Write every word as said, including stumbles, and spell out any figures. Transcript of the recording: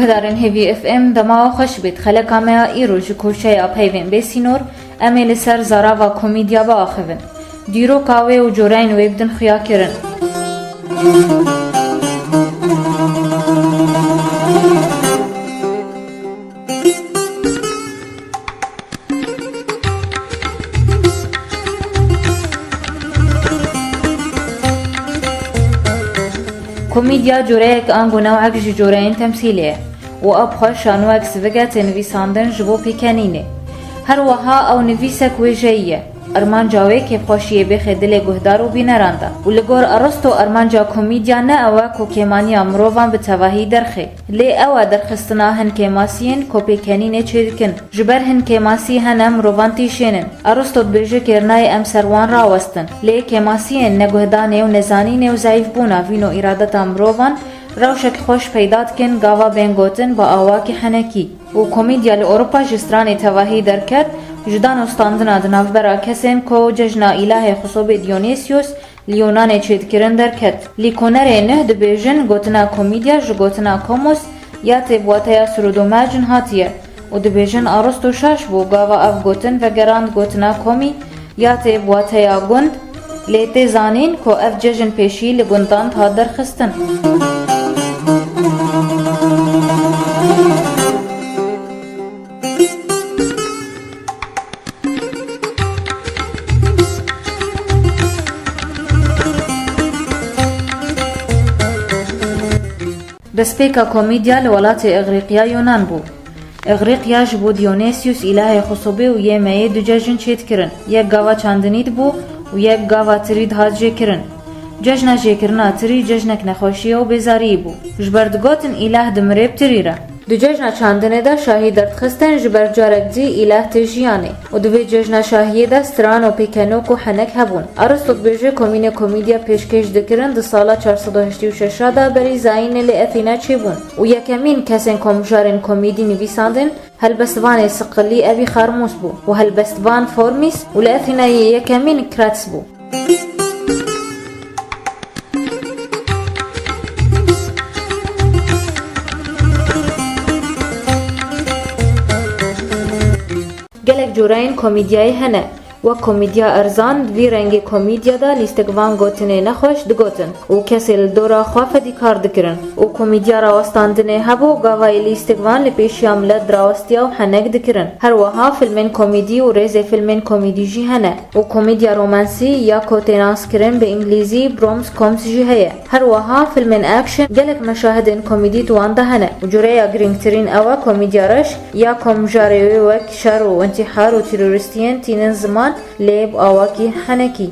Guhdarên Hêvî F M, dema we xweş bêt. Xeleka me ya îro ji koçeya peyvên bêsînor, em ê li ser zarava komîdya biaxivin. Dîroka wê û coreyên wê bidin xuyakirin. Komîdya coreyek ango newek ji coreyên temsîlê ye û ew bi xwe şanowek sivik e tê nivîsandin ji bo pêkenînê. Her wiha ew nivîsek wêjeyî ye. Armanca wê kêfxweşiyê bêxe dilê guhdar û bîneran de û li gor Aristo armanca komîdya ne ew e ku kêmaniya mirovan bi tevahî derxê. Lê ew e derxistina hin kêmasiyên ku pêkenînê çêdikin. Ji ber hin kêmasî hene mirovan tîşênin. Aristo dibêje kêrnayê em ser wan rawestin. Lê kêmasiyên neguhdanê û nezanînê û zeîfbûna vîn û îradeta mirovan rewşek xweş peyda dikin, gava bên gotin bi awakî henekî. Û komîdya li Ewropa ji stranê tevahî derket, ji dan û standina di navbera kesên ku cejna îlahê Xusubê Dionysius li Yûnanê çêdikirin derket. Lîkonerê nuh dibêjin, gotina komîdya ji gotina komos ya tê bi wateya sirûd û mecn hatiye û dibêjin Aristo şaş bû, gava ev gotin vegerand gotina komî ya tê bi wateya gund, lê tê zanîn ku ev cejn pêşî li gundan dihat derxistin. Destpêka komîdya li welatê Îgrîqiya Yunan bû. Îgrîqiya ji bo Dionysius îlahê Xusubê û yê meyê du cejn çêdikirin. Yek gava çandinî dibû û yek gava tirî dihat jêkirin. Cejna jêkirina tirî cejnek nexweşiyê û bêzariyê bû. Ji ber digotin îlah dimire bi tirî re. Di cejna çandinê de şahî derdixistin, ji ber carek dî îlah tê jiyanê û di vê cejna şahiyê de stran û pêkenok û henek hebûn. Aristo dibêje ku mînê komîdya pêşkêş dikirin di sala çar sed û heştê û şeş de berî zayînê li Athîna çêbûn û yekemîn kesên ku mijarên komîdî nivîsandin, helbestvanê siqilî Evî Xarmûs bû û helbestvan Formîs û li Athînayê yekemîn Krats bû. Gelek coreyên komîdyayê hene. Wek komîdya erzan, di vî rengê komîdya de lîstikvan gotinê nexweş digotin û kesê li dora xwe fedîkar dikirin. Û komîdya rawestandinê hebû, gavayê lîstikvan li pêşiya milet dirawestiya û henek dikirin. Her wiha filmên komîdî û rêzê filmên komîdî jî hene. û komedya romansî ya ku tê naskirin bi îngilîzî rom-coms jî heye. Her wiha filmên action, gelek meşahidên komedî di wan de hene û cureya girîngtirîn ew e komedya reş ya ku mijarê wê wek şer û întîhar û terorîstiyên tînin ziman, lê bi awakî henekî.